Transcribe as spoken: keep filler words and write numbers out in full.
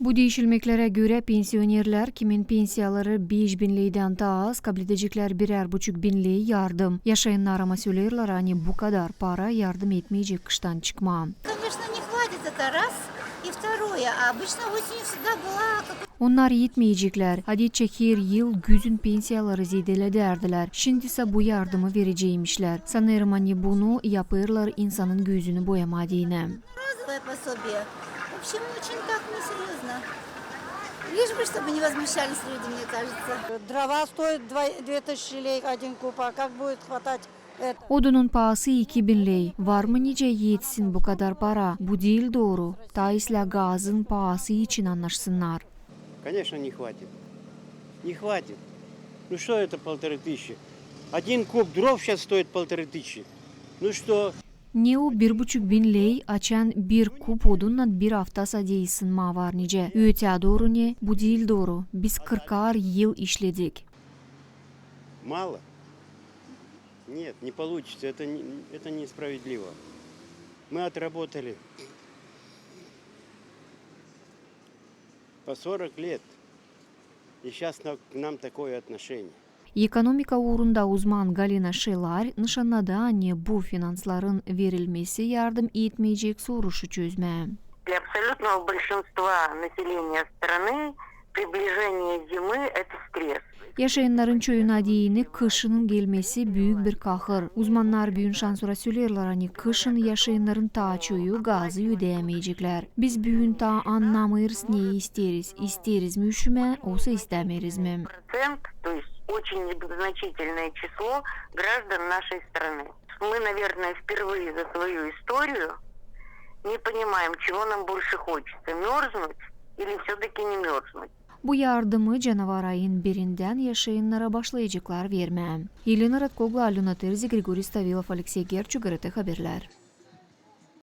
Bu diişilmeklerä görä, pensionerlär, kimin pensiyaları beş bin leydän taa az, kabledeceklär birär buçuk bin ley yardım. Yaşayannara söleerlär, ani bu kadar para yardım etmeyecek kıştan çıkmaa. Конечно, не хватит, это раз. И второе, а обычно осенью всегда была какая-то... Onnar etmeyeceklär. Adetçä her yıl güzün pensiyaları zedelänärdilär. Şindisä bu yardımı vereceymişlär. Sanêrım, ani bunu yapêrlar insanın gözünü boyamaa deyni. Разовое пособие. В общем, очень так несерьёзно. Лишь бы, чтобы не возмущались люди, мне кажется. Дрова стоят два, две тысячи лей один куб, а как будет хватать это? Odunun paası iki bin ley. Var mı nicä etsin bu kadar para? Bu diil dooru. Taa islää gazın paası için annaşsınnar. Конечно, не хватит. Не хватит. Ну что это полторы тысячи? Один куб дров щас стоит полторы тысячи. Ну что? Ne o bir buçuk bin ley, açan bir kub odunnan bir afta sade ısınmaa var nicä. Ötää dooru ne? Bu diil dooru. Biz kırkar yıl işledik. Мало? Нет, не получится. Это не, это несправедливо. Мы отработали по сорок лет. И щас на, к нам такое отношение. Ekonomika uurunda uzman Galina Şelar nışannadı, ani bu finansların verilmesi yardım etmeyecek soruşu çözmää. Для абсолютного большинства населения страны приближение зимы — это стресс. Yaşayannarın çoyuna deyni kışının gelmesi büük bir kahır. Uzmannar büün şansora söleerlär, ani kışın yaşayannarın taa çoyu gazı ödämeyeceklär. Biz büün taa annamêêrız, ne isteeriz. İsteeriz mi üşümää, osa istämeeriz mi? Процент, то есть очень незначительное число граждан нашей страны. Мы, наверное, впервые за свою историю не понимаем, чего нам больше хочется: мёрзнуть или всё-таки не мёрзнуть. Bu yardımı canavar ayın birindän yaşayannara başlayaceklar vermää. Elena Radkoglu, Alöna Terzi, Grigori Stavilov, Aleksey Gerçu, GRT Haberlär.